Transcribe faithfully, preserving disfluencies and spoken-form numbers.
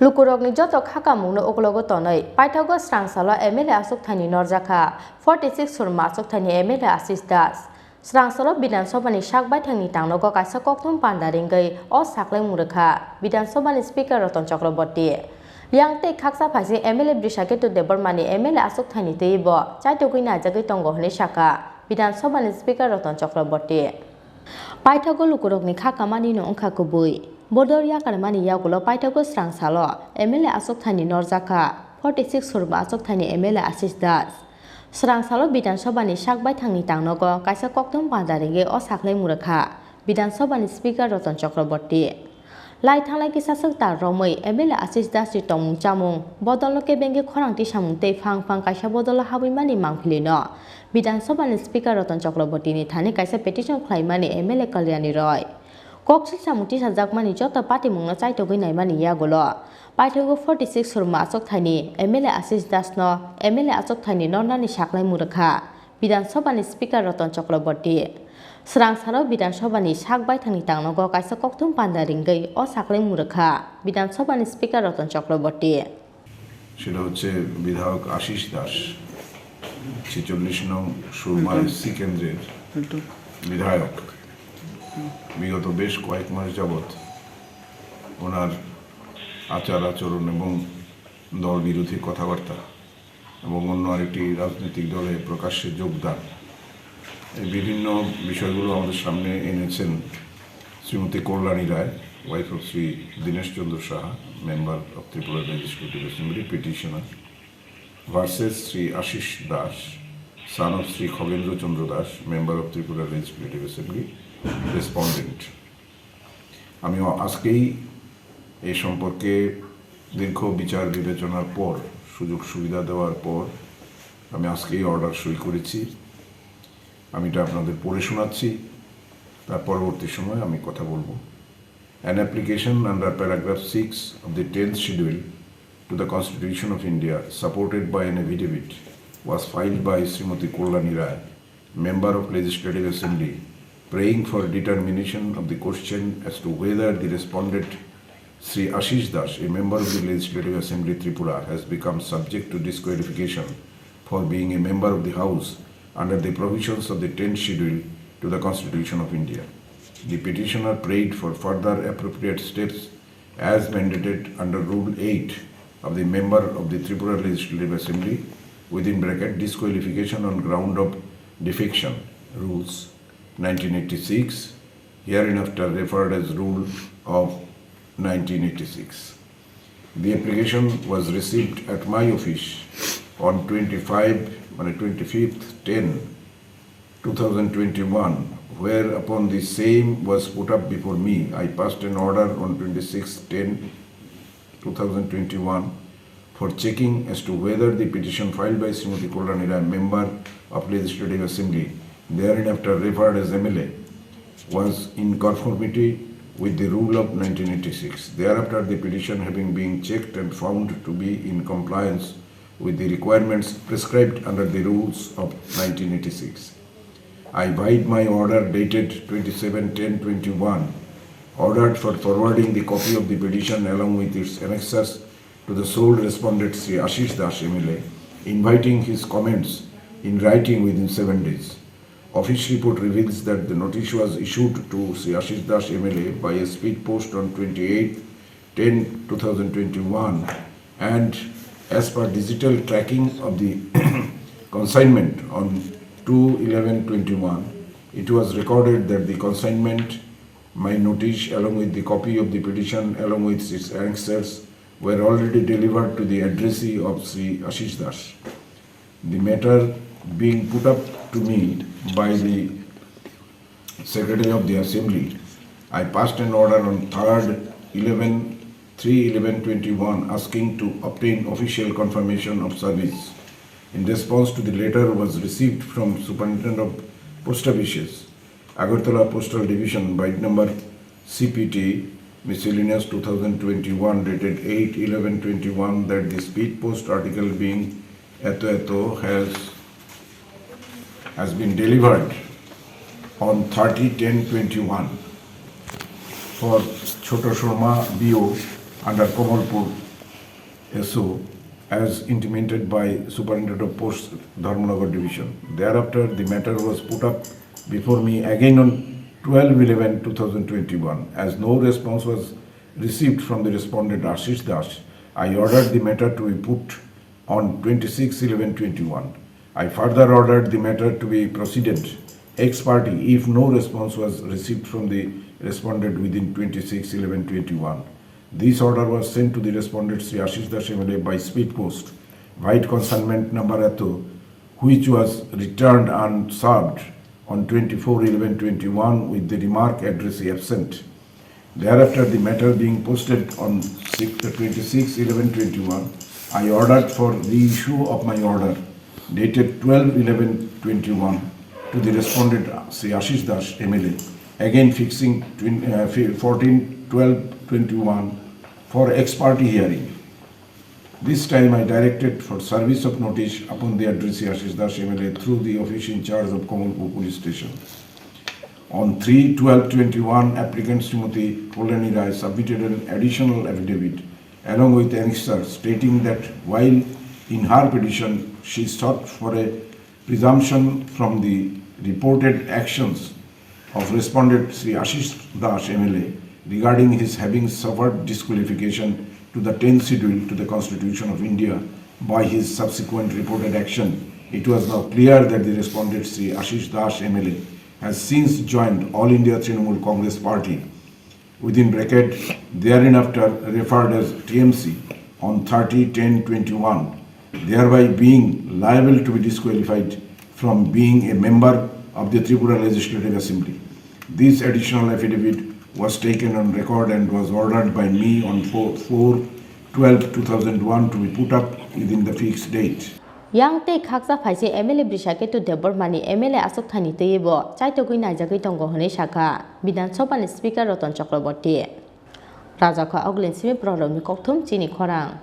Lukurokni joto khakamungno uklogo tonwi paithago Srangsalo M L A achukthani norjakha, forty six Surma achukthaini M L A Ashish Das. Srangsalo Bidhan Sabhani sak baithangni tangnogo kaisa kokthum panda ringwi o saklaimung rwkha Bidhan Sabhani Speaker Ratan Chakraborty. Yang tei khaksa phaising M L A Brishaketu Debbarmani M L A achukthani twiwi bo chaitugwi naijagwi tongo hwnwi sakha Bidhan Sabhani Speaker Ratan Chakraborty. Paithago lukurokni kha kamanino wngkha kubui. Bodol yakarmani yagulo paithago Srangsalo M L A achukthani norjakha, forty six Surma achukthani M L A Ashish Das. Srangsalo Bidhan Sabhani sak baithangni tangnogo kaisa kokthum panda ringwi o saklaimung rwkha Bidhan Sabhani Speaker Ratan Chakraborty. Lai thanglai kisa swk tar romwi M L A Ashish Das ni tongmung chamung bodolno kebengwi khorang tisamung tei phang phang kaisa bodolo habwi mani mangpili no Bidhan Sabha ni Speaker Ratan Chakraborty ni thani kaisa petition khlaimani M L A Kalyani Roy. Kok silsamung tisajakmani joto patimungno chaitogwi naimani yagulo paithago forty six Surma achukthani M L A Ashish Das no M L A achukthani nornani saklaimung rwkha Bidhan Sabha ni Speaker Ratan Chakraborty. Srangsalo Bidhan Sabha ni sak baithangni tangnogo kaisa kokthum panda ringwi o saklaimung rwkha Bidhan Sabha ni Speaker Ratan Chakraborty. সেটা হচ্ছে বিধায়ক আশিস দাস, ছেচল্লিশ নং সুরমা এসসি কেন্দ্রের বিধায়ক। বিগত বেশ কয়েক মাস যাবৎ ওনার আচার আচরণ এবং দল বিরোধী কথাবার্তা এবং অন্য আরেকটি রাজনৈতিক দলে প্রকাশ্যে যোগদান, এই বিভিন্ন বিষয়গুলো আমাদের সামনে এনেছেন শ্রীমতী কল্যাণী রায়, wife of শ্রী দীনেশ চন্দ্র Saha, member of Tripura Legislative Assembly, petitioner, versus Shri আশিস দাস, son of শ্রী খগেন্দ্র চন্দ্র Das, member of Tripura Legislative Assembly, respondent। আমি আজকেই এ সম্পর্কে দীর্ঘ বিচার বিবেচনার পর, সুযোগ সুবিধা দেওয়ার পর আমি আজকেই অর্ডার সই করেছি। আমি এটা আপনাদের পড়ে শোনাচ্ছি, তার পরবর্তী সময় আমি কথা বলবো। An application under paragraph six of the tenth Schedule to the Constitution of India, supported by an affidavit, was filed by Shrimati কল্যাণী Roy, member of Legislative Assembly, praying for determination of the question as to whether the respondent, Sri Ashish Das, a member of the Legislative Assembly Tripura, has become subject to disqualification for being a member of the House under the provisions of the tenth Schedule to the Constitution of India. The petitioner prayed for further appropriate steps as mandated under Rule eight of the member of the Tripura Legislative Assembly, within bracket, disqualification on ground of defection, Rules nineteen eighty-six, hereinafter referred as Rule of nineteen eighty-six. The application was received at my office on twenty-five, মানে twenty-fifth ten two thousand twenty-one, whereupon the same was put up before me. I passed an order on twenty-sixth ten two thousand twenty-one for checking as to whether the petition filed by Srimati Kalyani Rai, member of Legislative Assembly, therein after referred as M L A, was in conformity with the rule of nineteen eighty-six. Thereafter, the petition having been checked and found to be in compliance with the requirements prescribed under the rules of nineteen eighty-six, I vied my order dated twenty-seven ten twenty-one, ordered for forwarding the copy of the petition along with its annexures to the sole respondent Sri Ashish Das M L A, inviting his comments in writing within seven days. Office report reveals that the notice was issued to Sri Ashish Das M L A by a speed post on twenty-eighth ten two thousand twenty-one, and as per digital tracking of the consignment on two eleven twenty-one, it was recorded that the consignment, my notice, along with the copy of the petition, along with its answers, were already delivered to the addressee of Sri Ashish Das. The matter being put up to me by the Secretary of the Assembly, I passed an order on third eleven, three eleven twenty-one asking to obtain official confirmation of service. In response to the letter was received from Superintendent of Post Offices, Agartala Postal Division, bike number C P T, miscellaneous two thousand twenty-one, dated eight eleven twenty-one, that the speed post article being eto eto has, has been delivered on thirty ten twenty-one for Choto Sharma B O under Kamalpur S O as intimated by Superintendent of Post, Dharmanagar Division. Thereafter, the matter was put up before me again on twelve eleven two thousand twenty-one. As no response was received from the respondent Ashish Das, I ordered the matter to be put on twenty-six eleven twenty-one. I further ordered the matter to be proceeded ex parte if no response was received from the respondent within twenty-six eleven twenty-one. This order was sent to the respondent Sri Ashish Das M L A by speed post, vide consignment number eto, which was returned unserved on twenty-four eleven twenty-one with the remark address absent. Thereafter, the matter being posted on six, twenty-six eleven twenty-one, I ordered for reissue of my order dated twelve eleven twenty-one to the respondent Sri Ashish Das M L A, again fixing twin-, uh, fi-, fourteen twelve twenty-one for ex parte hearing. This time I directed for service of notice upon the addressee Ashish Das M L A through the office in charge of Kamalpur Police Station. On three twelve twenty-one, applicant Srimati Kalyani Rai submitted an additional affidavit along with annexure stating that while in her petition she sought for a presumption from the reported actions of respondent Sri Ashish Das M L A regarding his having suffered disqualification to the tenth Schedule to the Constitution of India by his subsequent reported action. It was now clear that the respondent Sri Ashish Das M L A has since joined All India Trinamool Congress Party, within bracket, therein after referred as T M C, on thirty ten twenty-one, thereby being liable to be disqualified from being a member of the Tripura Legislative Assembly. This additional affidavit was taken on record and was ordered by me on four, four twelve two thousand one to be put up within the fixed date. Yang tei khaksa phaise M L A Brishaketu Debbarmani M L A achukthani twiwi bo chaitogwi naijagwi tongo hwnwi sakha Bidhan Sabhani Speaker Ratan Chakraborty. Rajakha Ogulin simi bororokni kokthum chini khorang.